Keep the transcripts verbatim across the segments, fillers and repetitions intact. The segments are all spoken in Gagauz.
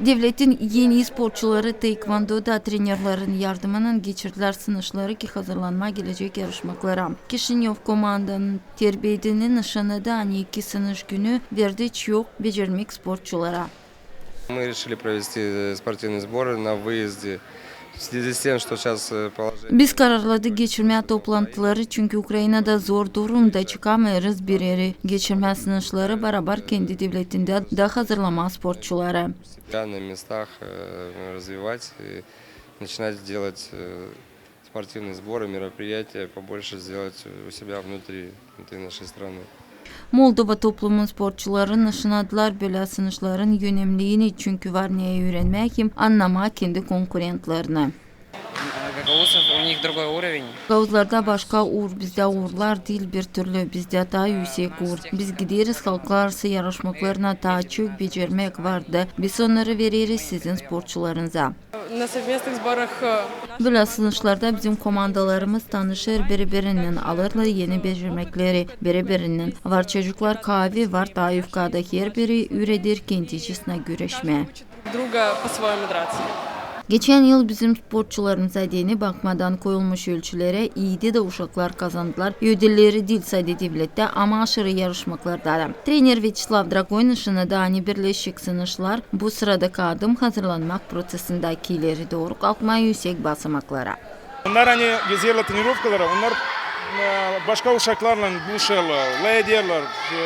Devletin en ii sportçuları taekwondoda trenerlerin yardımınan geçirdilär sınışları ki hazırlanmaa gelecek yarışmaklara. Kişinöv komandanın terbiyedini nışannadı, ani iki sınış günü verdi çok becermek sportçulara. Мы решили провести, э, спортивные сборы на выезде. В связи с тем, что сейчас, э, положение... Biz kararladık geçirmää toplantıları, çünkü Ukrainada zor durumda, çıkamêêrız bir erä. Geçirmää sınışları barabar kendi devletindä da hazırlamaa sportçuları. На местах, э, развивать и начинать делать, э, спортивные сборы, мероприятия, побольше сделать у себя внутри, внутри нашей страны. Moldova toplumun sportçuları nışannadılar bölä sınışların önemliini, çünkü var neyä üürenmää hem annamaa kendi konkurentlerini. Гагаузов, у них другой уровень. Gagauzlarda başka uur, bizdä uurlar diil bir türlü, bizdä taa üüsek uur. Biz gideriz halklararası yarışmaklarına, taa çok becermäk var da biz onnarı vereriz sizin sportçularınıza. На совместных сборах, э, Bölä sınışlarda bizim komandalarımız tanışêr biri-birinnän, alêrlar eni becermekleri biri-birinnän. Var çocuklar kaavi, var taa yufkada, herbiri üüredir kendicisinä güreşmää. Друга по-своему драться. Geçän yıl bizim sportçularımıza deyni bakmadan koyulmuş ölçülerä iidi dä uşaklar kazandılar ödülleri diil sade devlettä, ama aşırı yarışmaklarda da. Trener Vyaçeslav Dragoy nışannadı, ani birleşik sınışlar bu sıradakı adım hazırlanmak proţesindä ki ileri dooru kalkmaa üüsek basamaklara. Onnar, ani gezerlär trenirovkalara, onnar, e, başka uşaklarlan buluşêrlar, lafederlär. E,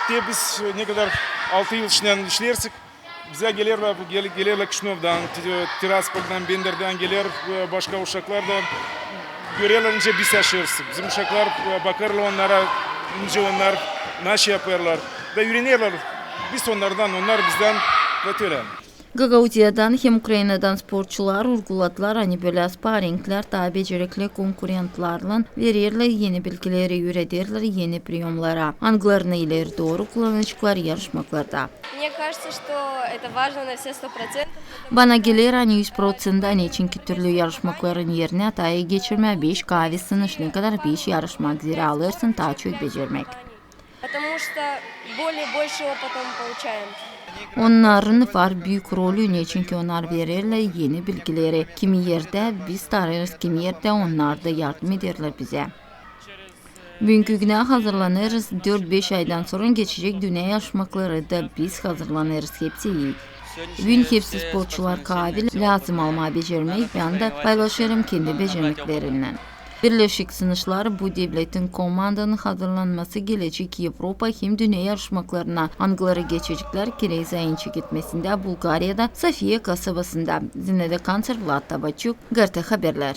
te biz nekadar altı yıl içindän işlersek, bizä gelerlär, gel-, gelerlär Kişinövdan, Ti-, Tiraspoldan, Benderdän geler, e, başka uşaklar da görerlär, nicä biz yaşêêrız. Bizim uşaklar, e, bakêrlar onnara, nicä onnar, naşey yapêrlar. Da üürenerlär biz onnardan, onnar bizdän, da ölä. Gagauziyadan hem Ukrainadan sportçular urguladılar, ani bölä sparinglär taa becerikli konkurentlarlan vererlär eni bilgileri, üürederlär eni priyomları, angılarını ileri dooru kullanaceklar yarışmaklarda. Мне кажется, что это важно на все сто процентов, потому... Bana geler, ani üz proţentä, neçinki türlü yarışmakların erinä taa ii geçirmää beş kaavi sınış, nekadar beş yarışmak, zerä alêrsın taa çok becermäk. Потому что более, больше опыта мы получаем. Onnarın var büük rolü, neçinki onnar vererlär eni bilgileri. Kimi erdä biz tarêêrız, kimi erdä onnar da yardım ederlär bizä. Büünkü günä hazırlanêrız, dört-beş aydan sora geçecek dünnä yarışmakları da biz hazırlanêrız hepsi ii. Büün hepsi sportçular kaavi, lääzım almaa becermäk, bän dä paylaşêrım kendi becermeklerinnän. Birleşik sınışlar bu devletin komandanın hazırlanması gelecek Evropa hem dünnä yarışmaklarına, angıları geçeceklär ki rezayın çeketmesindä Bulgariyada, Sofiya kasabasında. Zinaida Kanţer, Vlad Tabaçuk, GRT Haberlär.